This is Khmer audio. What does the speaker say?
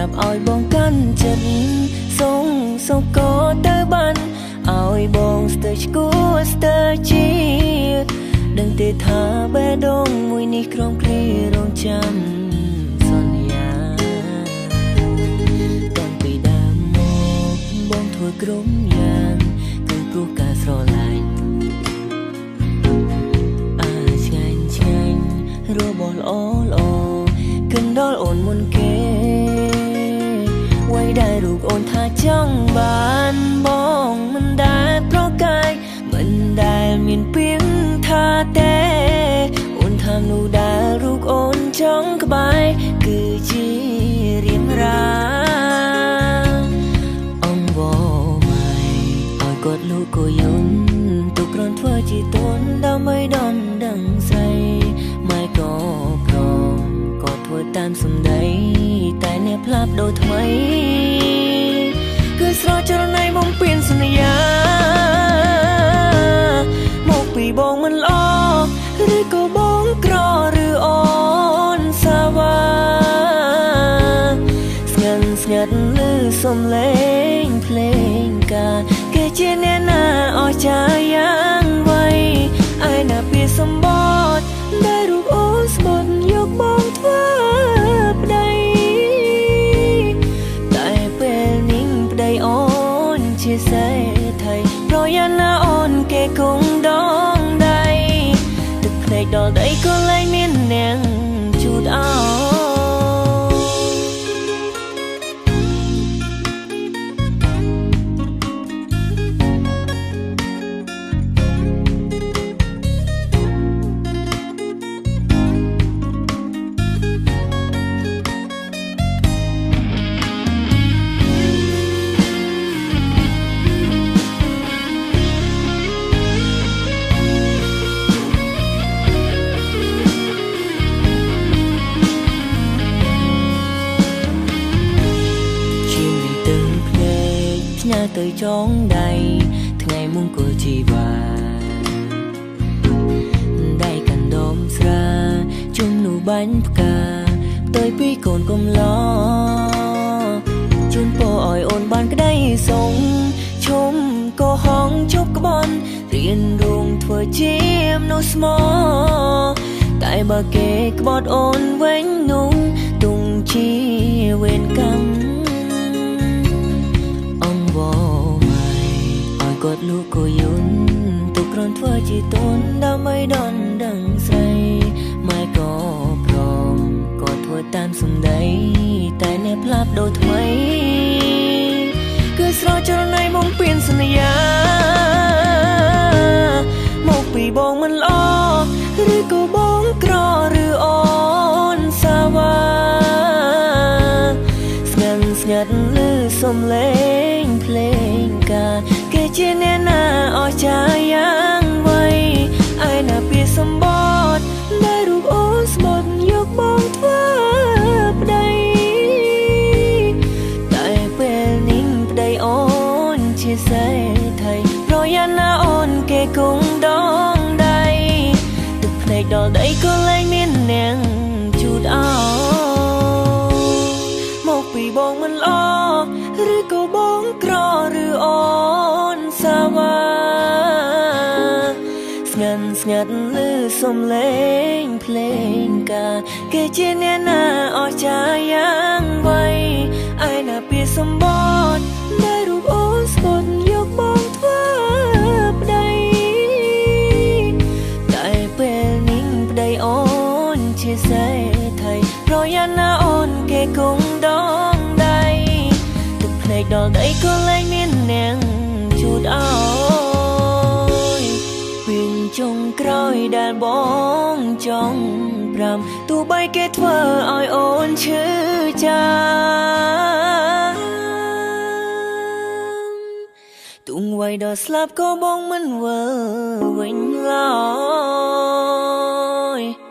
រាប់ឲ្យបងកាន់ចិត្តសុងសុកទៅបានឲ្យបងស្ទើរឈួលស្ទើរជាដឹងទេថាបេះដូងមួយនេះក្រុមគ្រារងចាំសន្យាតាំងពីដើមមកបងធ្វើក្រុមយ៉ាងគឺព្រោះការស្រឡាញ់អាឆ្ងាញ់ឆ្ងាញ់របស់ល្អល្អគិនដល់អូនមុនគេໄວដែលរូបអូនថាចង់បានបងមិនដែលប្រកែកមិនដែលមានពីងថាទេអូនថានោះដែលរូបអូនចង់ក្បែរគឺជារៀងរាអងវម៉ៃឲ្យគាត់លូកយន្តទុកក្រនធ្វើជាតនដើម្បីដនដឹងស្រីម៉ែក៏ព្រមក៏ធ្វើតាមសម្ដីតែអ្នកផ្លាប់ដូរថ្មីគឺស្រចរណៃបំពេញសន្យាមកពីបងមិនល្អឬក៏បងក្រឬអូនសាវ៉ាស្ងាត់ស្ងាត់ឬសំលេងភ្លេងកាគេជាអ្នកណាអស្ចារ្យយ៉ាងវៃឯណាពីសម្បត្តិដែលរូបអូនស្បត់យកបងធ្វើប្តីតែពេលនេះប្តីអូនជាសេដ្ឋីប្រយ៉ាណាអូនគេគង់ដងដៃទឹកភ្នែកដល់ដីក៏លែងមាននាងជូតអោទៅចងដៃថ្ងៃមង្គលជីវ៉ាដៃកាន់ដុំស្រាជុំនោះបាញ់ផ្កាផ្ទុយពីកូនកំឡជូនពរឲ្យអូនបានក្តីសុងឈុំក៏ហងជប់ក្បន់រៀនរួងធ្វើជាមនុស្សស្មោតែបើគេក្បត់អូនវិញនោះទុំជាវេនកម្មគាត់លូកយន្តទុកក្រនធ្វើជាតនដើម្បីដនដឹងស្រីម៉ែក៏ព្រមក៏ធ្វើតាមសម្ដីតែអ្នកផ្លាប់ដូរថ្មីគឺស្រចរណៃបំពេញសន្យាមកពីបងមិនល្អឬក៏បងក្រឬអូនសាវ៉ាស្ងាត់ស្ងាត់ឬសំលេងភ្លេងកាគេជាអ្នកណាអស្ចារ្យយ៉ាងវៃឯណាពីសម្បត្តិដែលរូបអូនស្បត់យកបងធ្វើប្តីតែពេលនេះប្តីអូនជាសេដ្ឋីប្រយ៉ាណាអូនគេគង់ដងដៃទឹកភ្នែកដល់ដីក៏លែងមាននាងជូតអោមកពីបងមិនល្អឬក៏បងក្រឬអូនសាវ៉ាស្ងាត់ស្ងាត់ឬសំលេងភ្លេងកាគេជាអ្នកណាអស្ចារ្យយ៉ាងវៃឯណាពីសម្បត្តិដែលរូបអូនស្បត់យកបងធ្វើប្តីតែពេលនេះប្តីអូនជាសេដ្ឋីប្រយ៉ាណាអូនគេគង់ដងដៃទឹកភ្នែកដល់ដីក៏លែងមាននាងជូតអោយពីចុងក្រោយដែលបងចង់ប្រាំទោះបីគេធ្វើឲ្យអូនឈឺចាំទុំໄວដល់ស្លាប់ក៏បងមិនវិលវិញឡើយ